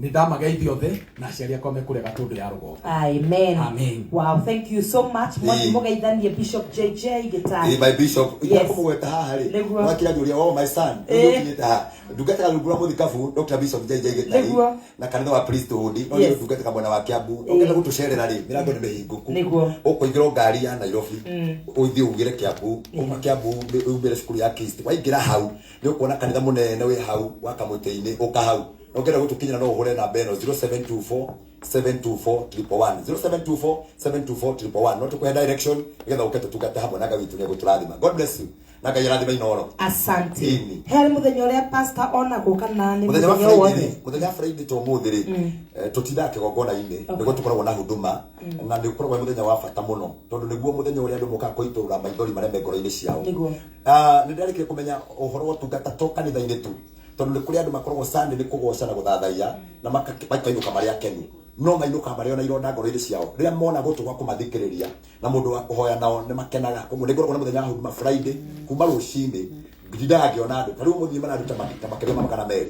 Nĩ ndamageithia othe na aciari akwa mekũrĩa Gatũndũ ya rũgongo. Amen. Amen. Wow, thank you so much. Mwathi Ĩĩ. mũgeithanie Bishop JJ Gĩtari. Ĩ, my bishop. Yes. Kũmũgweta haha rĩ, Nĩguo. wakira njũria, oh my son, Ĩ. ũkinyĩte haha. Ndungataga rungu rwa mũthikabu Dr. Bishop JJ Gĩtari Nĩguo. na kanitha wa priesthood, no Yes. nĩ ndungataga mwena wa Kiambu. Ĩ. Ũngĩenda gũtũcerera rĩ, mĩrango nĩ mĩhingũku. Nĩguo. Ũkũingĩra ngari ya Nairobi, ũthiĩ ugĩre Kiambu, uma Kiambu umĩre cukuru ya Kristo. Waingĩra hau nĩ ũkuona kanitha mũnene wĩ hau wa kamũtĩ-inĩ, ũka hau. Na ũngĩenda gũtũkinyĩra no ũhũre namba ĩno 0724 724 111, 0724 724 111. No tũkũhe direction nĩgetha ũke tũtungate hamwe na Ngai witũ nĩegũtũrathima. God bless you. Na Ngai arathime Inooro. Asante. Ĩni. He harĩ mũthenya ũrĩa pastor onagwo kana nĩ Mũthenya wa mũthenya Friday wothe? rĩ, mũthenya wa Friday to ũmũthĩ rĩ, tũtindaga kĩgongona-inĩ, nĩguo tũkoragwo na huduma, na nĩ ũkoragwo wĩ mũthenya wa bata mũno tondũ nĩguo mũthenya ũrĩa andũ mokaga kũitũrũra maithori marĩa me ngoro-inĩ ciao. Nĩguo. Nĩ ndarĩkire kũmenya ũhoro wa ũtungata to kanitha-inĩ tu, tondũ nĩ kũrĩ andũ makoragwo Sunday nĩ kũgoca na gũthathaiya na makainũka marĩ akenu, no mainũkaga marĩ ona ironda ngoro-inĩ ciao rĩrĩa mona gũtũ gwa kũmathikĩrĩria na mũndũ wa kũhoya nao nĩ makenaga. Koguo nĩ ngoragwo na mũthenya wa huduma Friday kuma rũcinĩ, ndindaga ngĩona andũ ta rĩu mũthii mararuta ta makĩria ma 200.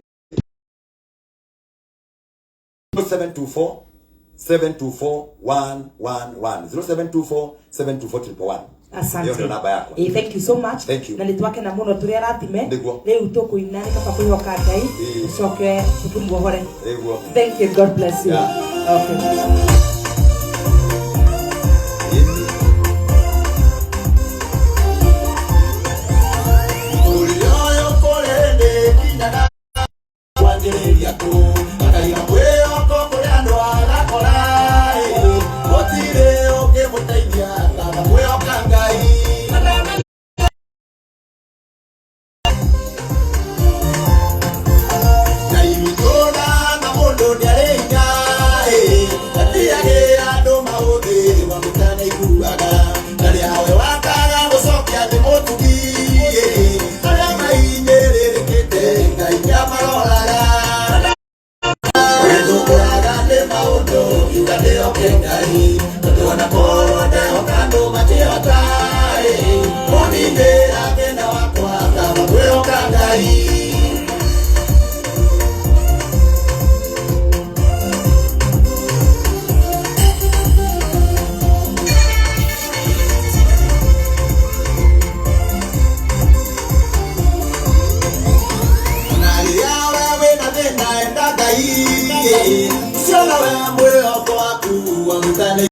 0724 724 111, 0724 724 111. Asante. Ĩyo nĩyo namba yakwa. Thank you so much. Thank you. Na nĩ twakena mũno tũrĩ arathime. Nĩguo. Rĩu tũkũina nĩ kaba kwĩhoka Ngai. Ĩĩ. Tũcoke tũkĩmuohore. Nĩguo. Thank you. God bless you. Yeah. Okay. Ũrĩa ũyũ kũrĩ nĩ nginyaga kwanjĩrĩria kũ akaiga mwĩhoko kũrĩ andũ agakora ĩ, gũtirĩ ũngĩmũteithia kaba kwĩhoka Ngai. Ngai witũ na mũndũ nĩarĩ hinya ĩ, atiagĩra andũ maũthĩ mamũtanaiguaga, na rĩa we wakaga gũcokia thĩ mũtugi ĩ, arĩa mahinyĩrĩrĩkĩte Ngai nĩamaroraga. Wĩthũkũraga nĩ maũndũ ngiuga ndĩhoke Ngai, tondũ ona korwo ndehoka andũ matihota ĩ, kũninĩra thĩna wakwa kaba kwĩhoka Ngai. Na rĩrĩa we wĩna thĩna enda Ngai, ũcio nowe mwĩhoko waku wamũtane.